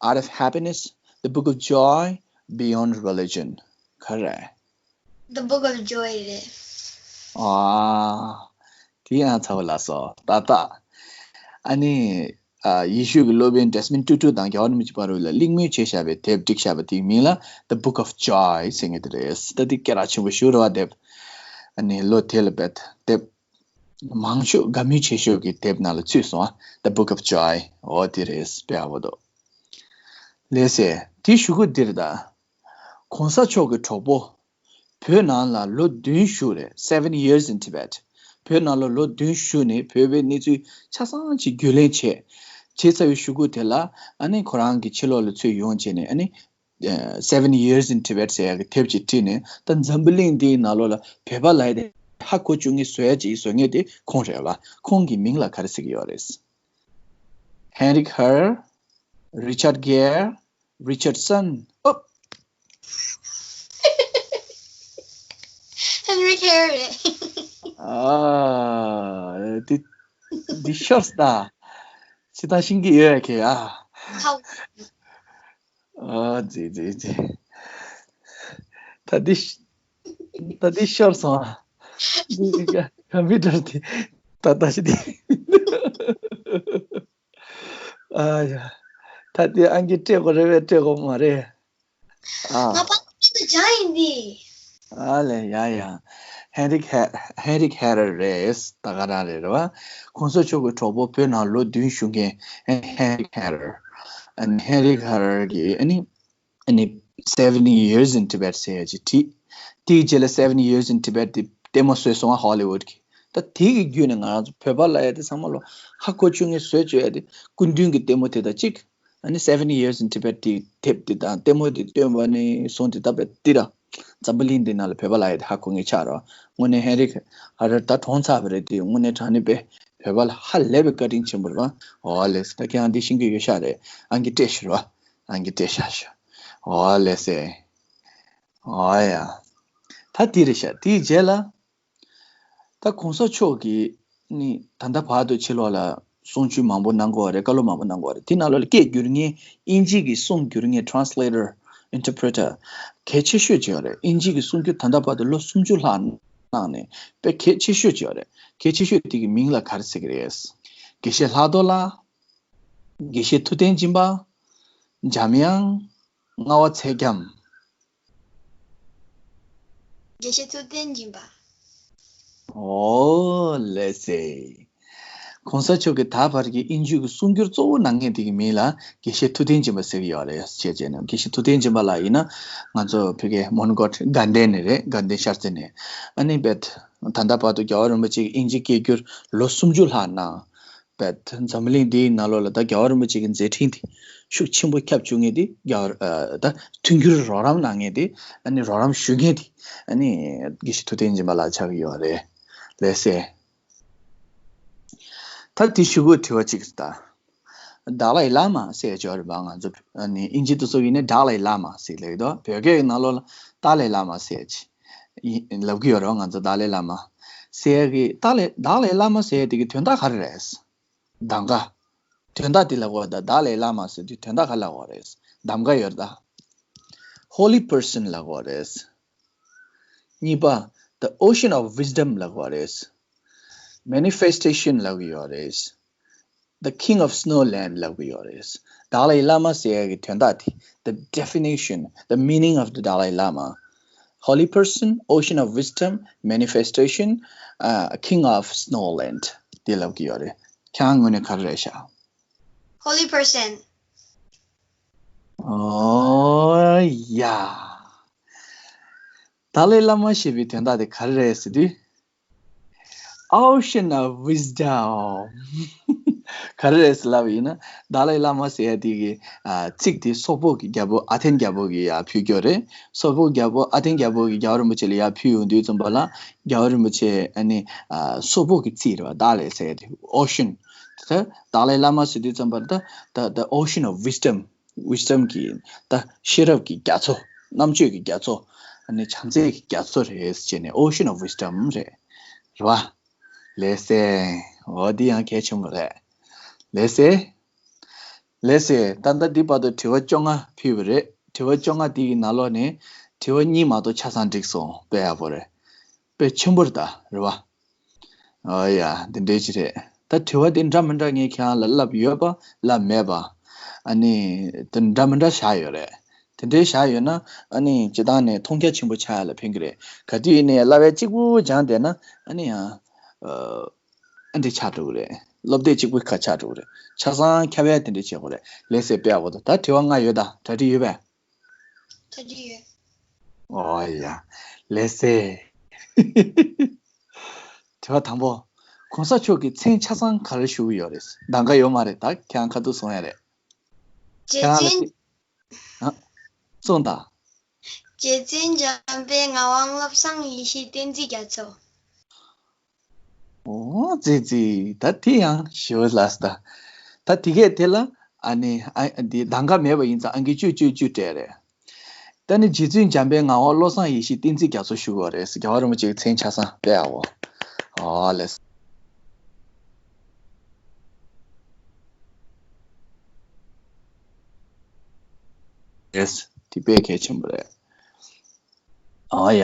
Out of Happiness, The Book of Joy Beyond Religion. ག་རེ། The Book of Joy རེད། ཨ། དེ་ཡང་ཚ་བ་ལ་སོ་ད་ད། ཨ་ནི། ཨ། ཡེ་ཤུ་གི་སློབ་དཔོན་ཌེ་སི་མོན་ཊུ་ཊུ་དང་རྒྱལ་བ་རིན་པོ་ཆེ་བར་ལ་གླེང་མོལ་བྱས་བཞག་པའི་དེབ་བསྒྲིགས་བཞག་པ་དེའི་མིང་ལ་The Book of Joy ཟེར་མཁན་དེ་རེད། ད་དེ་སྐད་གྲགས་ཆེན་པོ་ཞིག་རེད་བ། དེབ། ཨ་ནི་ལོ་དེ་ལ་བེད་དེབ་མང་ཤོས། དགའ་མོས་ཆེ་ཤོས་ཀྱི་དེབ་ནང་ལ་ཚུད་སོང་ཨ། The Book of Joy། འོ་དེ་རེད། དཔེ་ཡག་པོ་འདུག་ལགས་སེ། དེ་ཞུ་གི་འདིར་ད། གོང་ས་མཆོག་གི་གྲོགས་པོ། བོད་ནང་ལ་ལོ་བདུན་བཞུགས་རེད། Seven years in Tibet། བོད་ནང་ལ་ལོ་བདུན་བཞུགས་ནས་བོད་པའི་གནས་ཚུལ་ཆ་ཚང་ཅིག་རྒྱུས་ལེན་བྱས། བྱས་ཚར་བའི་གཞུག་གུ་དེ་ལ་ཨ་ནི་ཁོ་རང་གི་ཕྱི་ལོགས་ལ་ཚུར་ཡོང་བྱས་ནས། ཨ་ནི། ཨ། Seven years in Tibet ཟེར་ཡག་གི་དེབ་ཅིག་བྲིས་ནས། ད་འཛམ་བུ་གླིང་འདིའི་ནང་ལོགས་ལ་བོད་པ་ལབ་ཡ་དེ་ཧ་གོ་བཅུག་མཁན། བཟོ་ཡ་ཅིག་བཟོ་མཁན་དེ་ཁོང་རེད་བ། ཁོང་གི་མིང་ལ་ག་རེ་ཟེར་གི་ཡོད་རེད། Heinrich Herr, Richard Gere, Richardson. ཨོ། Heinrich Herr རེད། ཨ། འདི་འདི་ཤོར་སོང་ད། ཅི་ལྟར་ཤེས་ཀྱི་ཡོད་ཁྱེད་ཨ། ཧའོ། ཨ་ཙི་ཙི་ཙི། ད་འདི་ད་འདི་ཤོར་སོང་ཨ། འདི་ཀམ་པུ་ཊར་དེ་ད་ད་ཤི་དེ། ཨ་ཡ། ད་དེ་ཨང་ཀི་སྤྲད་དགོས་རེད་པས། སྤྲད་དགོས་མ་རེད། ཨ། ང་པང་ཀི་དུ་སྦྱང་ཡིན་དེ། ཨ་ལས། ཡ་ཡ། Heinrich He- Heinrich Herder རེད། ད་ག་རང་རེད་རེད་བ། གོང་ས་མཆོག་གི་གྲོགས་པོ། བོད་ནང་ལོ་བདུན་བཞུགས་མཁན་Heinrich Herder། ཨ་ནི་Heinrich Herder གི་ཨ་ནི་ཨ་ནི་ Seventy Years in Tibet ཟེར་ཡ་ཅིག་བྲིས། དེའི་རྗེས་ལ་Seventy Years in Tibet དེ་ལྟད་མོ་བཟོས་སོང་ང་Hollywood གི། ད་དེ་གི་བརྒྱུད་ནས་ང་རང་ཚོ་བོད་པ་ལབ་ཡ་དེ་ཚང་མ་ལོ་ཧ་གོ་བཅུག་མཁན་བཟོ་བཅུག་ཡ་དེ་སྐུ་མདུན་གྱི་ལྟད་མོ་དེ་དང་གཅིག་ཨ་ནི་Seventy Years in Tibet དེ་དེབ་དེ་དང་ལྟད་མོ་དེ་སྟོན་པ་ནས་བཟུང་སྟེ་ད་བར་དེ་ར་འཛམ་བུ་གླིང་འདི་ནང་ལ་བོད་པ་ལབ་ཡ་དེ་ཧ་གོ་མཁན་ཆགས་རོགས། དངོས་གནས་ཧན་རིག་ཧ་ར་ད་གྲོངས་ཚར་བ་རེད་དེ་དངོས་གནས་དྲང་གནས་པས་བོད་པ་ལ་ཧ་ལས་པའི་བཀའ་དྲིན་ཆེན་པོ་རེད་བ། འོ་ལགས་སོ། ད་ཁྱེད་རང་འདི་ཤེས་ཀྱི་ཡོད་ཤག་རེད། ཨང་ཀི་སྤྲད་ཤག་རོགས། ཨང་ཀི་སྤྲད་ཤག་ཤག་འོ་ལགས་སེ། འོ་ཡ། ད་འདི་རེད་ཤག་དེའི་རྗེས་ལ། ད་གོང་ས་མཆོག་གིས་ནི་ད་ལྟ་བར་དུ་ཕྱི་ལོགས་ལ་གསུང་ཆོས་མང་པོ་གནང་གི་ཡོད་རེད། བཀའ་སློབ་མང་པོ་གནང་གི་ཡོད་རེད། དེ་ནང་ལོགས་ལ་སྐད་བསྒྱུར་མཁན་དབྱིན་ཇི་གི་གསུང་བསྒྱུར་མཁན་translator interpreter གལ་ཆེ་ཤོས་ཅིག་ཡོད་རེད། དབྱིན་ཇི་གི་གསུང་བསྒྱུར་ད་ལྟ་བར་དུ་ལོ་སུམ་ཅུ་ལྷག་གནང་ནས་དཔེ་གལ་ཆེ་ཤོས་ཅིག་ཡོད་རེད། གལ་ཆེ་ཤོས་དེ་གི་མིང་ལ་ག་རེ་ཟེར་གི་རེད། དགེ་བཤེས་ལྷག་རྡོར་ལགས། དགེ་བཤེས་ཐུབ་བསྟན་སྦྱིན་པ། འཇམ་དབྱངས། རྔ་བ་ཚེ་རྒྱམ། དགེ་བཤེས་ཐུབ་བསྟན་སྦྱིན་པ། ཨོ་ལགས་སེ། གོང་ས་མཆོག་གིས་ད་བར་གྱི་དབྱིན་ཇིའི་གསུང་སྒྱུར་གཙོ་བོ་གནང་མཁན་དེ་གི་མིང་ལ་དགེ་བཤེས་ཐུབ་བསྟན་སྦྱིན་པ་ཟེར་གྱི་ཡོད་རེད་ཅེས་བྱས་ནས། དགེ་བཤེས་ཐུབ་བསྟན་སྦྱིན་པ་ལགས་ཡིན་ན་ང་ཚོ་བོད་སྐད་མོན་གྷོ་དགའ་ལྡན་ནས་རེད། དགའ་ལྡན་ཤར་རྩེ་ནས། ཨ་ནི་བེད་ད་ལྟ་བར་དུ་རྒྱལ་བ་རིན་པོ་ཆེ་གི་དབྱིན་ཇི་སྐད་བསྒྱུར་ལོ་སུམ་ཅུ་ལྷག་གནང་། བེད་འཛམ་བུ་གླིང་འདིའི་ནང་ལོགས་ལ་ད་རྒྱལ་བ་རིན་པོ་ཆེ་གི་མཛད་འཕྲིན་དེ་ཤུགས་ཆེན་པོ་ཁྱབ་བཅུག་མཁན་དེ་རྒྱལ་བ་ཨ་ད་མཐུན་འགྱུར་རོགས་རམ་གནང་མཁན་དེ། ཨ་ནི་རོགས་རམ་ཞུ་མཁན་དེ་ཨ་ནི་དགེ་བཤེས་ཐུབ་བསྟན་སྦྱིན་པ་ལགས་ཆགས་ཀྱི་ཡོད་རེད། ལགས་སེ། ད་དེ་གཞུག་གུ་དྲི་བ་གཅིག་ད། ཏཱ་ལའི་བླ་མ་ཟེར་ཡ་ཅིག་ཡོད་རེད་པ། ང་ཚོ་ཨ་ནི་དབྱིན་ཇི་དེ་ཚོ་ཡིན་ནའི་ཏཱ་ལའི་བླ་མ་ཟེར་ལབ་ཀྱི་འདུག་བོད་སྐད་ཀྱི་ནང་ལོགས་ལ་ཏཱ་ལའི་བླ་མ་ཟེར་ཡ་ཅིག་ཡིན་ལབ་ཀྱི་ཡོད་རེད་པ། ང་ཚོ་ཏཱ་ལའི་བླ་མ་ཟེར་ཡ་གི་ཏཱ་ལའི་ཏཱ་ལའི་བླ་མ་ཟེར་ཡ་དེ་གི་དོན་དག་ག་རེ་རེད། གདམ་ག་དོན་དག་དེ་ལབ་དགོས་ད། ཏཱ་ལའི་བླ་མ་ཟེར་དུས་དོན་དག་ག་ལབ་དགོས་རེད། གདམ་ག་ཡོད་རེད་ད། Holy person ལབ་དགོས་རེད། གཉིས་པ། The Ocean of Wisdom ལབ་དགོས་རེད། Manifestation ལབ་ཀྱི་ཡོད་རེད། The King of Snow Land ལབ་ཀྱི་ཡོད་རེད། ཏཱ་ལའི་བླ་མ་ཟེར་ཡ་གི་དོན་དག་དེ། The definition, the meaning of the Dalai Lama. Holy person, ocean of wisdom, manifestation, uh, king of snow land དེ་ལབ་ཀྱི་ཡོད་རེད། ཁྱེད་རང་ངོས་ནས་ག་རེ་རེད་ཤག Holy person. ཨོ་ཡ། ཏཱ་ལའི་བླ་མ་ཞེས་པའི་དོན་དག་དེ་ག་རེ་རེད་ཟེར་དུས། Ocean of Wisdom ག་རེ་རེད་ཟེར་ལབ་པ་ཡིན་ན། ཏཱ་ལའི་བླ་མ་ཟེར་ཡ་དེ་གི་ཨ་ཚིག་དེ་སོག་པོ་གི་རྒྱལ་པོ་ཨ་ཐན་རྒྱལ་པོ་གི་ཡར་ཕུལ་རྒྱུ་རེད། སོག་པོ་རྒྱལ་པོ་ཨ་ཐན་རྒྱལ་པོ་གི་རྒྱལ་བ་རིན་པོ་ཆེ་ལ་ཡར་ཕུལ་ཡོང་དུས་ཙམ་པ་ལ། རྒྱལ་བ་རིན་པོ་ཆེ་ཨ་ནི་ཨ་སོག་པོ་གི་ཚིག་རེད་པ། ཏཱ་ལའི་ཟེར་ཡ་དེ་Ocean། ད་ཏཱ་ལའི་བླ་མ་ཟེར་དུས་ཙམ་པ་ལ་ད་ད་The Ocean of Wisdom། Wisdom གི་ད་ཤེས་རབ་ཀྱི་རྒྱ་མཚོ། རྣམ་དཔྱོད་ཀྱི་རྒྱ་མཚོ། ཨ་ནི་བྱམས་བརྩེ་གི་རྒྱ་མཚོ་རེད་ཟེར་ནས་Ocean of Wisdom རེད། རེད་བ། ལགས་སེ། འོ་འདི་ཡང་གལ་ཆེན་པོ་རེད། ལགས་སེ། ལགས་སེ། ད་ལྟ་འདི་བར་དུ་དྲི་བ་བཅོ་ལྔ་ཕུལ་བ་རེད། དྲི་བ་བཅོ་ལྔ་འདི་གི་ནང་ལོགས་ནས་དྲི་བ་གཉིས་མ་གཏོགས་ཆ་ཚང་འགྲིག་སོང་། དཔེ་ཡག་པོ་རེད། དཔེ་ཆེན་པོ་རེད་ད། རེད་བ། ཨོ་ཡ། འདི་འདྲའི་ཅིག་རེད། ད་དྲི་བ་དེ་འདྲ་མི་འདྲ་ངས་ཁྱེད་རང་ལ་ལབ་ཡོད་པ་ལབ་མེད་པ། ཨ་ནི་དེ་འདྲ་མི་འདྲ་བཞག་ཡོད་རེད། དེ་འདྲའི་བཞག་ཡོད་ན་ཨ་ནི་སྤྱིར་བཏང་ནས་མཐོང་རྒྱ་ཆེན་པོ་ཆགས་ཡ་ལ་ཕན་གི་རེད། ག་དུས་ཡིན་ནའི་བསླབ་པ་གཅིག་པུ་སྦྱངས་བསྡད་ན་ཨ་ནི་ཡང་ཨ་འདྲ་ཆགས་འགྲོ་གི་རེད། སློབ་དེབ་གཅིག་པུའི་ཁ་ཆགས་འགྲོ་གི་རེད། ཆ་ཚང་ཁྱབ་ཡ་དེ་འདྲ་བྱེད་དགོས་རེད། ལགས་སེ། དཔེ་ཡག་པོ་འདུག་ད་དྲི་བ་ལྔ་ཡོད་ད། གྲ་སྒྲིག་ཡོད་པས། གྲ་སྒྲིག་ཡོད། ཨོ་ཡ། ལགས་སེ། དྲི་བ་དང་པོ། གོང་ས་མཆོག་གིས་མཚན་ཆ་ཚང་ག་རེ་ཞུ་གི་ཡོད་རེད། གདམ་ག་ཡོད་མ་རེད། ད་ཁྱེད་རང་ཁ་ཐུག་གསུང་ཡ་རེད། རྗེ་ཁྱེད་རང་ལ་བཙུན། ཨ། གསུངས་དང་། རྗེ་བཙུན་འཇམ་དཔལ་ངག་དབང་བློ་བཟང་ཡེ་ཤེས་བསྟན་འཛིན་རྒྱ་མཚོ། ཨོ་ཙི་ཙི། ད་དེ་ཡང་ཞེ་པོ་ལགས་སོ་ད། ད་དེ་གས་དེ་ལ་ཨ་ནི་ཨ་འདི་གདམ་ག་མེད་པ་ཡིན་ཙང་ཨང་ཀི་བཅུ་བཅུ་བཅུ་སྤྲད་རེད། ད་ནི་རྗེ་བཙུན་འཇམ་དཔལ་ངག་དབང་བློ་བཟང་ཡེ་ཤེས་བསྟན་འཛིན་རྒྱ་མཚོ་ཞུ་དགོས་རེད། རྒྱལ་བ་རིན་པོ་ཆེའི་མཚན་ཆ་ཚང་དཔེ་ཡག་པོ། ཨོ་ལགས་སོ། ལགས་སོ། དེ་དཔེ་གལ་ཆེན་པོ་རེད། ཨོ་ཡ།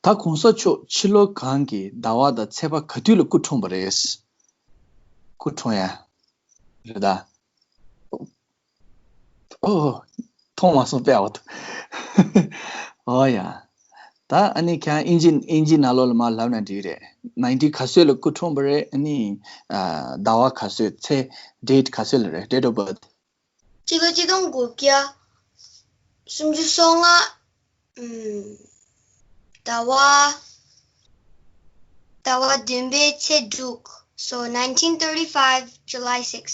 ད་གོང་ས་མཆོག་ཕྱི་ལོ་གང་གི་ཟླ་བ་དང་ཚེས་པ་ག་དུས་ལ་སྐུ་འཁྲུངས་པ་རེད། སྐུ་འཁྲུངས་ཡ། རེད་ད། ཨོ། མཐོང་མ་སོང་། དཔེ་ཡག་པོ་འདུག་ཨོ་ཡ། ད་ཨ་ནི་ཁྱེད་རང་ཨིན་ཇི་ཨིན་ཇི་ནང་ལོགས་ལ་མར་ལབ་ན་འགྲིག་རེད། ནའིན་ཊི་ག་ཚོད་ལ་སྐུ་འཁྲུངས་པ་རེད། ཨ་ནི་ཨ་ཟླ་བ་ག་ཚོད། ཚེས་ཌེ་ཊི་ག་ཚོད་ལ་རེད། Date of birth། སྤྱི་ལོ་ཆིག་སྟོང་དགུ་བརྒྱ་ སུམ་ཅུ་སོ་ལྔ། ཟླ་བ། ཟླ་བ་བདུན་པའི་ཚེས་དྲུག so nineteen thirty-five, July six.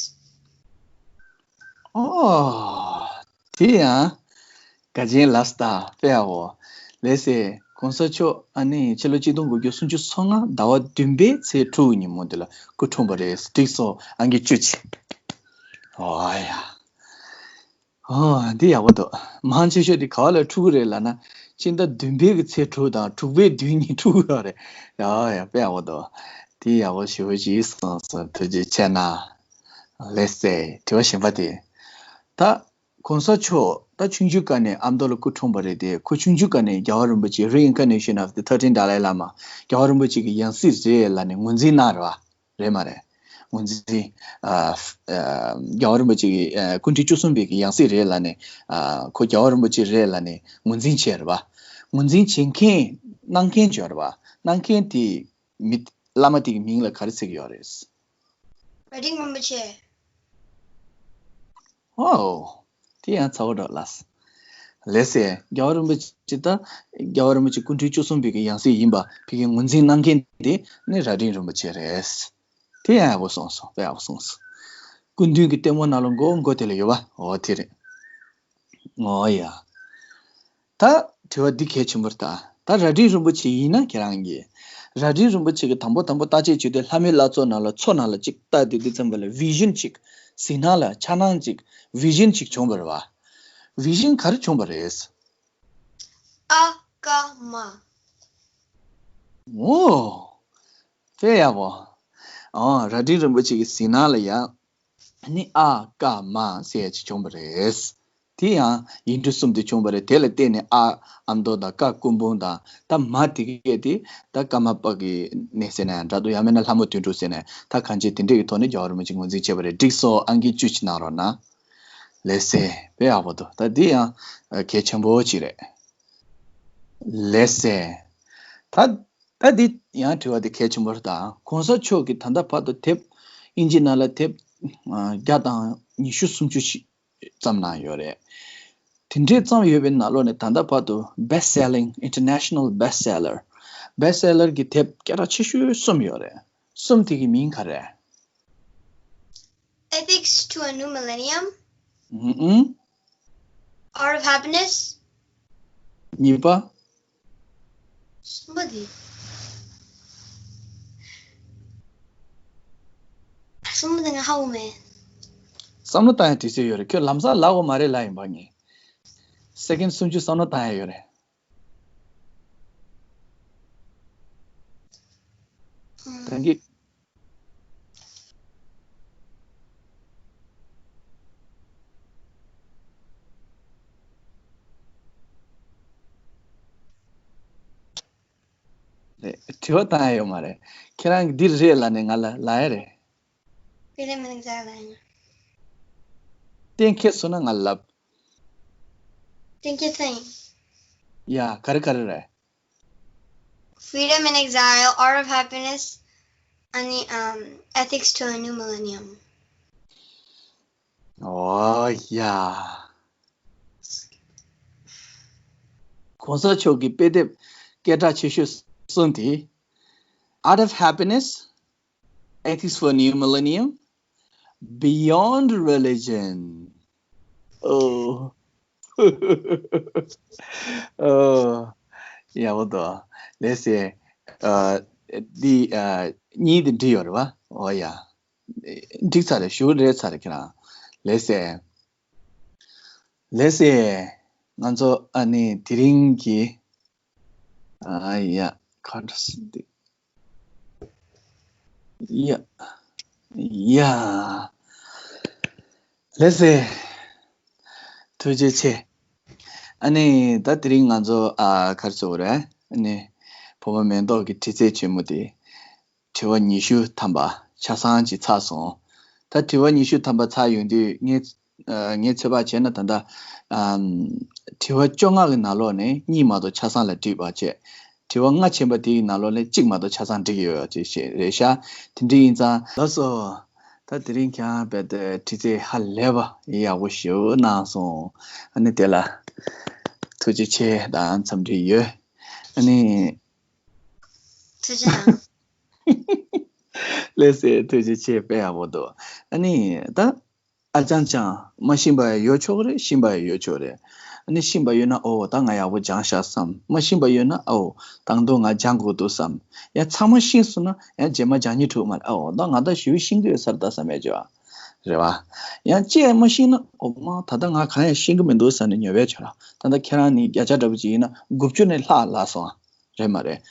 ཨོ། དེ་ཡང་དགའ་ཆེན་ལ་སྟ་དཔེ་ཡག་པོ། ལགས་སེ། གོང་ས་མཆོག་ཨ་ནི་ཕྱི་ལོ་གཅིག་སྟོང་དགུ་བརྒྱ་སུམ་ཅུ་སོ་ལྔ་ཟླ་བ་བདུན་པའི་ཚེས་དྲུག་ཉིན་མོ་དེ་ལ་སྐུ་འཁྲུངས་པ་རེད། འགྲིག་སོང་། ཨང་ཀི་བཅུ་གཅིག་ཨོ་ཡ། ཨོ། འདི་ཡག་པོ་འདུག་མང་ཆེ་ཤོས་འདི་ག་བ་ལ་འཁྲུག་གི་རེད་ལབ་ན། སྤྱི་ཟླ་བདུན་པའི་གི་ཚེས་དྲུག་དང་དྲུག་པའི་བདུན་གཉིས་འཁྲུག་གི་ཡོད་རེད། ཡ་ཡ། དཔེ་ཡག་པོ་འདུག་དེ་ཡག་པོ་ཞེ་པོ་ཅིག་གསུངས་སོང་། ཐུགས་རྗེ་ཆེ་གནང་། ལགས་སེ། དྲི་བ་གཞན་པ་དེ། ད་གོང་ས་མཆོག་ད་ཆུང་ཆུང་སྒང་ནས་ཨ་མདོ་ལ་སྐུ་འཁྲུངས་པ་རེད་དེ། ཁོ་ཆུང་ཆུང་སྒང་ནས་རྒྱལ་བ་རིན་པོ་ཆེ། Reincarnation of the thirteenth Dalai Lama. རྒྱལ་བ་རིན་པོ་ཆེ་གི་ཡང་སྲིད་རེད་ལབ་ནས་ངོས་འཛིན་གནང་རེད་བ། རེད་མ་རེད། ངོས་འཛིན། ཨ། ཨ། རྒྱལ་བ་རིན་པོ་ཆེ་གི། ཨ། སྐུ་ཕྲེང་བཅུ་གསུམ་པའི་གི་ཡང་སྲིད་རེད་ལབ་ནས། ཨ། ཁོ་རྒྱལ་བ་རིན་པོ་ཆེ་རེད་ལབ་ནས་ངོས་འཛིན་བྱས་རེད་བ། ངོས་འཛིན་བྱེད་མཁན། གནང་མཁན་བྱས་རེད་བ། གནང་མཁན་དེ་མི། བླ་མ་དེ་གི་མིང་ལ་ག་རེ་ཟེར་གི་ཡོད་རེད། རྭ་སྒྲེང་རིན་པོ་ཆེ། ཨོ། དེ་ཡང་ཚ་བོ་འདྲ་ལགས། ལགས་སེ། རྒྱལ་བ་རིན་པོ་ཆེ་ད། རྒྱལ་བ་རིན་པོ་ཆེ་སྐུ་ཕྲེང་བཅུ་གསུམ་པའི་གི་ཡང་སྲིད་ཡིན་པ་ཕ་གིར་ངོས་འཛིན་གནང་མཁན་དེ་ནི་རྭ་སྒྲེང་རིན་པོ་ཆེ་རེད། དེ་ཡང་ཡག་པོ་གསུངས་སོང་། དཔེ་ཡག་པོ་གསུངས་སོང་། སྐུ་མདུན་གྱི་ལྟད་མོ་ནང་ལ་མགོ་མགོ་དེ་ལ་ཡོད་པ། འོ་དེ་རེད། འོ་ཡ། ད་དྲི་བ་འདི་གལ་ཆེན་པོ་རེད་ད། ད་རྭ་སྒྲེང་རིན་པོ་ཆེ་ཡིན་ན་ཁྱེད་རང་གིས། རྭ་སྒྲེང་རིན་པོ་ཆེ་གིས་དང་པོ་དང་པོ་བརྟག་དཔྱད་བྱེད་དུས་ལྷ་མོའི་བླ་མཚོ་ནང་ལ། མཚོ་ནང་ལ་གཅིག་བལྟས་དུས། དེ་ཙམ་པ་ལ་བི་ཤན་གཅིག་གཟིགས་སྣང་ལ་འཆར་སྣང་གཅིག་བི་ཤན་གཅིག་བྱུང་བ་རེད་བ། བི་ཤན་ག་རེ་བྱུང་བ་རེད། ཨ་ཀ་མ། འོ། དཔེ་ཡག་པོ། ཨོ། རྭ་སྒྲེང་རིན་པོ་ཆེ་གི་གཟིགས་སྣང་ལ་ཡ། ནི་ཨ་ཀ་མ་ཟེར་ཡ་ཅིག་བྱུང་བ་རེད། དེ་ཡང་ཡིག་འབྲུ་གསུམ་དེ་བྱུང་བ་རེད། དེ་ལ་བརྟེན་ནས་ཨ་ཨ་མདོ་དང་། ཀ་སྐུ་འབུམ་དང་། ད་མ་དེ་གས་དེ་ད་ཀརྨ་པ་གི་གནས་ཟེར་ན་ཡང་འདྲ་འདུག་ཡང་མིན་ན་ལྷ་མོ་དོན་གྲུབ་ཟེར་ན་ཡང་། ད་གང་ཅི་དེ་འདྲས་ཀྱི་ཐོག་ནས་རྒྱལ་བ་རིན་པོ་ཆེ་ངོས་འཛིན་བྱས་པ་རེད། འགྲིག་སོང་། ཨང་ཀི་བཅུ་གཅིག་གནང་རོགས་གནང་། ལགས་སེ། དཔེ་ཡག་པོ་འདུག་ད་འདི་ཡང་གལ་ཆེན་པོ་ཅིག་རེད། ལགས་སེ། ད་ད་འདི་ཡང་དྲི་བ་འདི་གལ་ཆེན་པོ་རེད་ད། གོང་ས་མཆོག་གིས་ད་ལྟ་བར་དུ་དེབ། དབྱིན་ཇི་ནང་ལ་དེབ། ཨ། བརྒྱ་དང་ཉི་ཤུ་སུམ་ཅུ་ཞིག་བརྩམས་གནང་ཡོད་རེད། དེ་འདྲས་བརྩམས་ཡོད་པའི་ནང་ལོགས་ནས་ད་ལྟ་བར་དུ་best selling, international best seller, best seller གྱི་དེབ་སྐད་གྲགས་ཆེ་ཤོས་གསུམ་ཡོད་རེད། གསུམ་དེ་གི་མིང་ག་རེ་རེད། Ethics to a New Millennium. ཨུ་ཨུ། Art of Happiness. གཉིས་པ། གསུམ་པ་དེ། གསུམ་པ་དེ་ང་ཧ་གོ་མེད། བསམ་བློ་བཏང་ཡ་དུས་ཚོད་ཡོད་རེད། ཁྱོད་ལམ་སང་ལབ་དགོས་མ་རེད་ལབ་ཡིན་པ། ངས་སེ་ཀེན་སུམ་ཅུ་བསམ་བློ་བཏང་ཡ་ཡོད་རེད། ད་གི། དྲི་བ་བཏང་ཡ་ཡོད་མ་རེད། ཁྱེད་རང་གིས་འདི་རེད་ལབ་ནས་ང་ལ་ལབ་ཡ་རེད། Freedom in Exile ལབ་ཡ། གཏན་འཁེལ་སོང་ན་ང་ལབ། གཏན་འཁེལ་ཚར་ཡིན། ཡ། ག་རེ་ག་རེ་རེད། Freedom in Exile, Art of Happiness, ཨ་ནི། um, Ethics to a New Millennium. ཨོ་ཡ། གོང་ས་མཆོག་གི་དཔེ་དེབ་སྐད་གྲགས་ཆེ་ཤོས་གསུམ་དེ། Art of Happiness, Ethics for New Millennium, Beyond Religion. ཨོ། ཨོ། ཡག་པོ་འདུག་ལགས་སེ། ཨ། འདི། ཨ། གཉིས་དེ་འགྲིག་ཡོད་རེད་པ། ཨོ་ཡ། འགྲིག་ཚར་རེད། ཞུ་རེད་ཚར་རེད་ཁྱེད་རང་། ལགས་སེ། ལགས་སེ། ང་ཚོ་ཨ་ནི་དེ་རིང་གི། ཨ་ཡ། ཁ་འདྲ་སི་འདི། ཡ། ཡ། ལགས་སེ། ཐུགས་རྗེ་ཆེ། ཨ་ནི་ད་དེ་རིང་ང་ཚོ། ཨ། ག་རེ་ཟེར་དགོས་རེད། ཨ་ནི་བུ་མོ་མེ་ཏོག་གི་དྲི་རྩད་ཆེན་མོ་དེ། དྲི་བ་ཉི་ཤུ་ཐམ་པ་ཆ་ཚང་ཅིག་ཚར་སོང་། ད་དྲི་བ་ཉི་ཤུ་ཐམ་པ་ཚར་ཡོང་དུས་ངས། ཨ། ངས་ཚོད་དཔག་བྱས་ན་ད་ལྟ། ཨམ། དྲི་བ་བཅོ་ལྔ་གི་ནང་ལོགས་ནས་གཉིས་མ་གཏོགས་ཆ་ཚང་ལ་འགྲིག་པ་བྱས། དྲི་བ་ལྔ་ཆེན་པོ་དེའི་ནང་ལོགས་ནས་གཅིག་མ་གཏོགས་ཆ་ཚང་འགྲིག་གི་ཡོད་པ་ཅིག་བྱས་རེད་ཤག་དེ་འདྲ་ཡིན་ཙང་ལགས་སོ། ད་དེ་རིང་ཁྱེད་རང་རྦད་དེ་དྲི་རྩད་ཧ་ལས་པ་ཡག་པོ་ཞེ་པོ་གནང་སོང་། ཨ་ནི་དེ་ལ་ ཐུགས་རྗེ་ཆེ་དང་འཚམས་འདྲི་ཡོད། ཨ་ནི། ཐུགས་རྗེ་གནང་། ལགས་སེ། ཐུགས་རྗེ་ཆེ། དཔེ་ཡག་པོ་འདུག་ཨ་ནི་ད། ཨ་ཅང་ཅང་། མ་ཤེས་པ་ཡང་ཡོད་ཆོག་རེད། ཤེས་པ་ཡང་ཡོད་ཆོག་རེད། ཨ་ནི་ཤེས་པ་ཡོད་ན་ཨོ་ད་ང་ཡག་པོ་སྦྱངས་ཤག་བསམ། མ་ཤེས་པ་ཡོད་ན་ཨོ་དང་དུ་ང་སྦྱང་དགོས་འདུག་བསམ། ཡང་ཚང་མ་ཤེས་སོང་ན་ཡང་རྗེས་མ་སྦྱང་སྙིང་བྲོ་མ་རེད། ཨོ་ད་ང་ད་ཞུ་ཤེས་ཀྱི་ཡོད་ས་རེད་ད་བསམ་ཡས་བྱོས་ཨ། རེད་བ། ཡང་ཅི་ཡང་མ་ཤེས་ན་ཨོ་མ་ད་ལྟ་ང་གང་ཡང་ཤེས་ཀྱི་མི་འདུག་བསམ་ནས་ཉོབ་པས་བྱོས་ར། ད་ལྟ་ཁྱེད་རང་ནི་བརྒྱ་ཆ་འདྲ་པོ་ཅིག་ཡིན་ན་དགུ་བཅུ་ནས་ལྷག་ལྷག་སོང་ཨ། རེད་མ་རེད།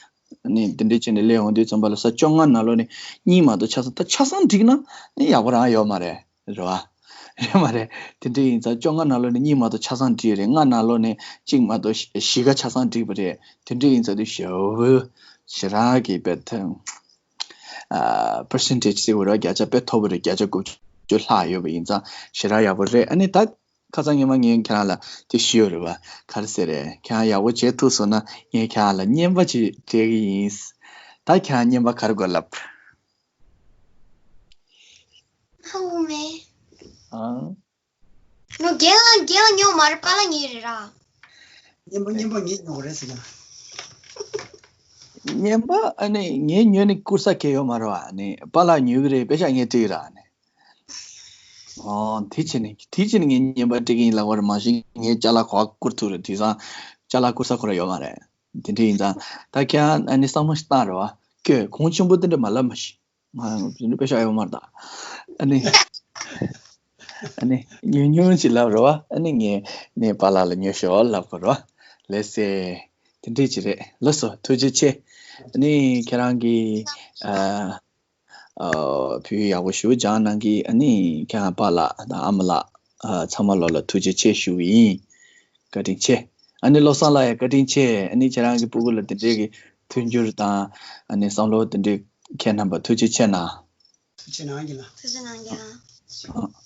ནི་འདི་འདྲའི་ཆེད་ནས་སླེབས་འོང་དུས་ཙམ་པ་ལ་ས་བཅོ་ལྔ་ནང་ལོགས་ནས་གཉིས་མ་གཏོགས་ཆ་ཚང་ད་ཆ་ཚང་འགྲིག་ན་ནི་ཡག་པོ་རང་ཡོད་མ་རེད། རེད་བ། རེད་མ་རེད། དེ་འདྲ་ཡིན་ཙང་བཅོ་ལྔ་ནང་ལོགས་ནས་གཉིས་མ་གཏོགས་ཆ་ཚང་འགྲིག་རེད། ལྔ་ནང་ལོགས་ནས་གཅིག་མ་གཏོགས་བཞི་ག་ཆ་ཚང་འགྲིག་པ་རེད། དེ་འདྲ་ཡིན་ཙང་དུས་ཞེ་པོ་ཞེ་དྲག་གི་དཔེ་ཐོན། ཨ། པར་སེན་ཊེ་ཇི་ཟེར་བ་རེད་བ། བརྒྱ་ཆ་དཔེ་མཐོ་པོ་རེད། བརྒྱ་ཆ་དགུ་བཅུ་ལྷག་ཡོད་པ་ཡིན་ཙང་ཞེ་དྲག་ཡག་པོ་རེད། ཨ་ནི་ད། ཁ་སང་ཉི་མ་ངས་ཁྱེད་རང་ལ་དེ་ཞུས་ཡོད་རེད་བ། ག་རེ་ཟེར་རེད། ཁྱེད་རང་ཡག་པོ་བྱེད་ཐུབ་སོང་ན་ངས་ཁྱེད་རང་ལ་རྔན་པ་ཅིག་སྤྲད་ཀྱི་ཡིན། ད་ཁྱེད་རང་རྔན་པ་ག་རེ་དགོས་ལབ། ཧ་གོ་མེད། ཨང་། ནོ་རྒན་ལགས་རྒན་ལགས་ཉོ་མ་རེད། པཱ་ལགས་ཉོས་རེད་ར། རྔན་པ་རྔན་པ་ངས་ཉོ་རེད་ཟེར་ན། རྔན་པ་ཨ་ནི་ངས་ཉོས་ནས་བསྐུར་ས་གང་ཡོད་མ་རེད་བ། ཨ་ནི་པཱ་ལགས་ཉོས་ཀྱི་རེད། པེ་ཤག་ངས་སྤྲད་ཀྱི་ར་ཨ་ནི། ཨོ། དེ་བྱས་ནས་དེ་བྱས་ནས་ངས་རྔན་པ་སྤྲད་ཀྱི་ཡིན་ལབ་པ་རེད། མ་གཞི་ངས་ཅ་ལག་ག་པར་བསྐུར་ཐུབ་རེད། དེང་སང་ཅ་ལག་བསྐུར་ས་ཁོ་རང་ཡོད་མ་རེད། དེ་འདྲ་ཡིན་ཙང་ད་ཁྱེད་རང་ཨ་ནི་བསམ་བློ་ཞིག་བཏང་རེད་བ། ཁྱོད་གོང་ཆེན་པོ་དེ་འདྲ་མ་ལབ། མ་གཞི་ང་དེ་འདྲ་པེ་ཤག་ཡོད་མ་རེད་ད། ཨ་ནི་ཨ་ནི་ཉུང་ཉུང་ཅིག་ལབ་རེད་བ། ཨ་ནི་ངས་ནི་པཱ་ལགས་ལ་ཉོ་ཤོག་ལབ་དགོས་རེད་བ། ལགས་སེ། དེ་འདྲ་ཅིག་རེད། ལགས་སོ། ཐུགས་རྗེ་ཆེ། ཨ་ནི་ཁྱེད་རང་གིས་ཨ། ཨ། བོད་ཡིག་ཡག་པོ་ཞེ་པོ་སྦྱངས་གནང་གི། ཨ་ནི་ཁྱེད་རང་པཱ་ལགས་དང་ཨ་མ་ལགས། ཨ། ཚང་མ་ལོ་ལ་ཐུགས་རྗེ་ཆེ་ཞུ་གི་ཡིན། བཀའ་དྲིན་ཆེ། ཨ་ནི་བློ་བཟང་ལགས་ཡང་བཀའ་དྲིན་ཆེ། ཨ་ནི་ཁྱེད་རང་གི་སྤུ་གུ་ལ་དེ་འདྲའི་གི་མཐུན་འགྱུར་དང་ཨ་ནི་བསམ་བློ་དེ་འདྲའི་ཁྱེད་རྣམ་པ་ཐུགས་རྗེ་ཆེ་གནང་། ཐུགས་རྗེ་གནང་གི་ལགས། ཐུགས་རྗེ་གནང་གི་ལགས།